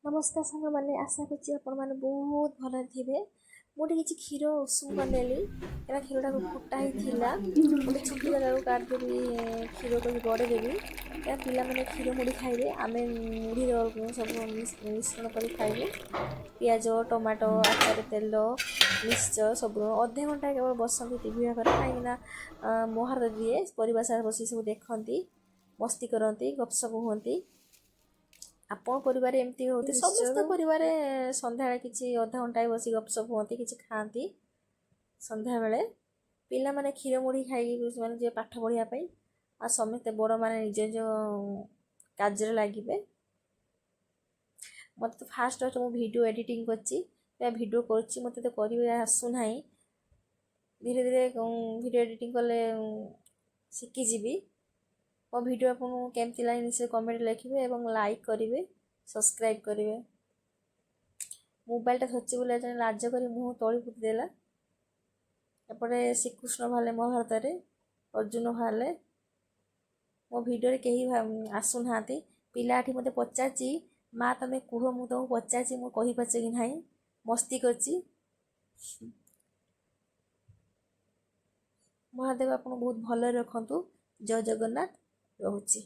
ନମସ୍କାର ସାଙ୍ଗମାନେ, ଆଶା କରୁଛି ଆପଣମାନେ ବହୁତ ଭଲରେ ଥିବେ। ମୁଁ ଟିକେ କିଛି କ୍ଷୀର ଉଷୁମ କରିନେଲି, କାହିଁକିନା କ୍ଷୀରଟାକୁ ଫୁଟା ହେଇଥିଲା। ଗୋଟେ ଛୋଟ ଜାଗାକୁ କାଢ଼ିଦେବି, କ୍ଷୀରକୁ ଗଡ଼େଇ ଦେବି, କାହିଁକିନା ପିଲାମାନେ କ୍ଷୀର ମୁଢ଼ି ଖାଇବେ, ଆମେ ମୁଢ଼ିର ସବୁ ମିଶ୍ରଣ କରି ଖାଇବୁ। ପିଆଜ, ଟମାଟୋ, ଆଚାର ତେଲ, ମିକ୍ସଚର୍ ସବୁ। ଅଧେ ଘଣ୍ଟା କେବଳ ବସନ୍ତି ଟିଭି ପାଖରେ, କାହିଁକିନା ମହାଭାରତ ଦିଏ। ପରିବାର ସାରା ବସିକି ସବୁ ଦେଖନ୍ତି, ମସ୍ତି କରନ୍ତି, ଗପସପ ହୁଅନ୍ତି। ଆପଣ ପରିବାରରେ ଏମିତି ହେଉଥିବ ସମସ୍ତ ମିକ୍ସଚର ପରିବାରରେ ସନ୍ଧ୍ୟାବେଳେ କିଛି ଅଧ ଘଣ୍ଟାଏ ବସି ଗପସପ ହୁଅନ୍ତି, କିଛି ଖାଆନ୍ତି। ସନ୍ଧ୍ୟାବେଳେ ପିଲାମାନେ କ୍ଷୀର ମୁଢ଼ି ଖାଇକି ସେମାନେ ଯିବେ ପାଠ ପଢ଼ିବା ପାଇଁ, ଆଉ ସମସ୍ତେ ବଡ଼ମାନେ ନିଜ ନିଜ କାର୍ଯ୍ୟରେ ଲାଗିବେ। ମୋତେ ତ ଫାଷ୍ଟ ଫାଷ୍ଟ ମୁଁ ଭିଡ଼ିଓ ଏଡ଼ିଟିଂ କରିଛି ବା ଭିଡ଼ିଓ କରୁଛି, ମୋତେ ତ କରିବା ଆସୁନାହିଁ। ଧୀରେ ଧୀରେ ଭିଡ଼ିଓ ଏଡ଼ିଟିଂ କଲେ ଶିଖିଯିବି। ମୋ ଭିଡ଼ିଓ ଆପଣଙ୍କୁ କେମିତି ଲାଗେ, ନିଶ୍ଚୟ କମେଣ୍ଟ ଲେଖିବେ ଏବଂ ଲାଇକ୍ କରିବେ, ସବସ୍କ୍ରାଇବ୍ କରିବେ। ମୋବାଇଲଟା ଧରିଛି ବୋଲି ଜଣେ ଲାଜ କରି ମୁହଁ ତଳି ପୋତି ଦେଲା। ଏପଟେ ଶ୍ରୀକୃଷ୍ଣ ବାହାରିଲେ ମହାଭାରତରେ, ଅର୍ଜୁନ ବାହାରିଲେ। ମୋ ଭିଡ଼ିଓରେ କେହି ଆସୁନାହାନ୍ତି। ପିଲା ଏଠି ମୋତେ ପଚାରିଛି, ମା ତମେ କୁହ, ମୁଁ ତମକୁ ପଚାରିଛି, ମୁଁ କହିପାରୁଛି କି ନାହିଁ। ମସ୍ତି କରିଛି। ମହାଦେବ ଆପଣଙ୍କୁ ବହୁତ ଭଲରେ ରଖନ୍ତୁ। ଜୟ ଜଗନ୍ନାଥ। ରହୁଛି।